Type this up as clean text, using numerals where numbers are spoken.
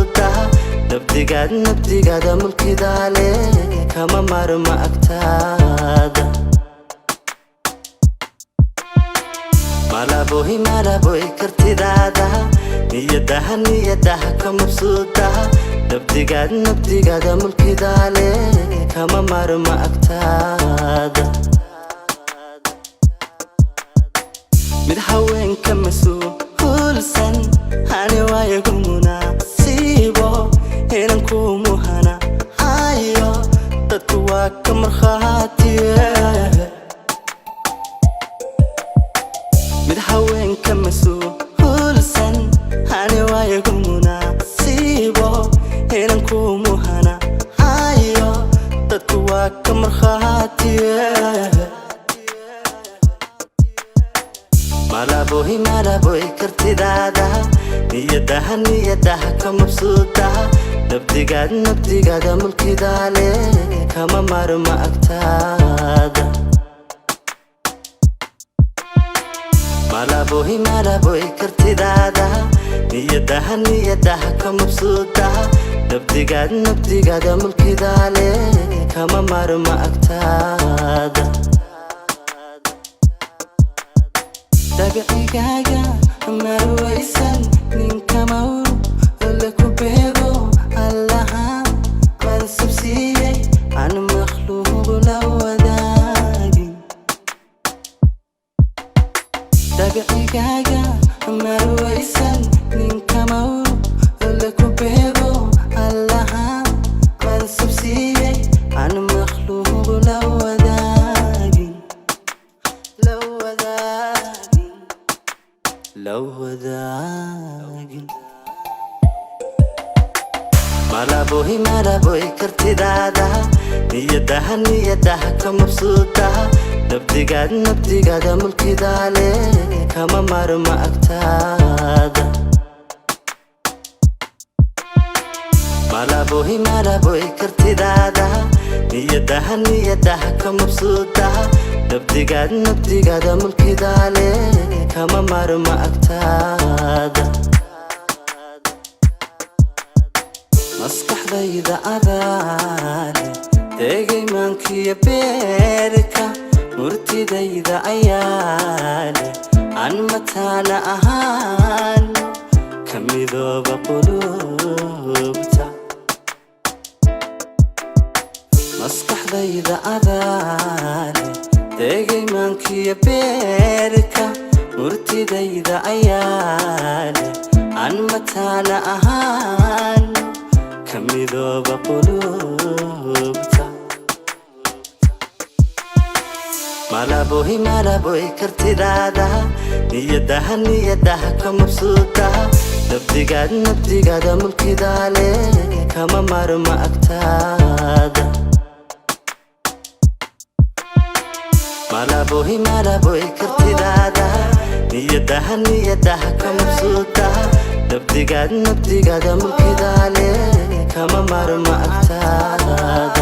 Mabsuuda nabdigaad, nabdigaada mulkidaale, kama maarma agtaada. Malaboy, malaboy, kartidaada, niyadaha, niyadaha ka mabsuuda. Nabdigaad, nabdigaada mulkidaale, kama maarma agtaada. Mid haweenka mas-uulsan ani waayagu munaasiibo inan ku muhana hayo, dadku waa ka markhaatiye. Mid haweenka mas-uulsan ani waayagu munaasiibo inan ku muhana hayo, dadku waa ka markhaatiye. Malaboy, malaboy, kartidaada, niyadaha, niyadaha ka mabsuuda. Nabdigaad, nabdigaada mulkidaale, kama maarma agtaada. Malaboy, malaboy, kartidaada, niyadaha, niyadaha ka mabsuuda. Nabdigaad, nabdigaada mulkidaale, kama maarma agtaada. Dabcigaaga marwaysan ninka mawr la ku beego, Allaha mansab siiyey aan makhluuq la wadaagin. Dabcigaaga marwaysan ninka mawr la ku beego, Allaha mansab siiyey aan makhluuq la wadaagin, la wadaagin, la wadaagin. Malaboy, malaboy, kartidaada, niyadaha, niyadaha ka mabsuuda. Nabdigaad, nabdigaada mulkidaale, kama maarma agtaada. Malaboy, malaboy, kartidaada, niyadaha, niyadaha ka mabsuuda. Nabdigaad, nabdigaada mulkidaale, kama maarma agtaada. Maskaxdayda adaale tegay, maankiyo beerka murtidayda ayaale aan mataana ahaan ka midooba qulubta. Maskaxdayda adaale tegay, maankiyo beerka murtidayda ayaale aan mataana ahaan ka midooba qulubta. Malaboy, malaboy, kartidaada, niyadaha, niyadaha ka mabsuuda. Nabdigaad, nabdigaada mulkidaale, kama maarma agtaada. Malaboy, malaboy, kartidaada, niyadaha, niyadaha ka mabsuuda. Nabdigaad, nabdigaada mulkidaale, kama maarma agtaada.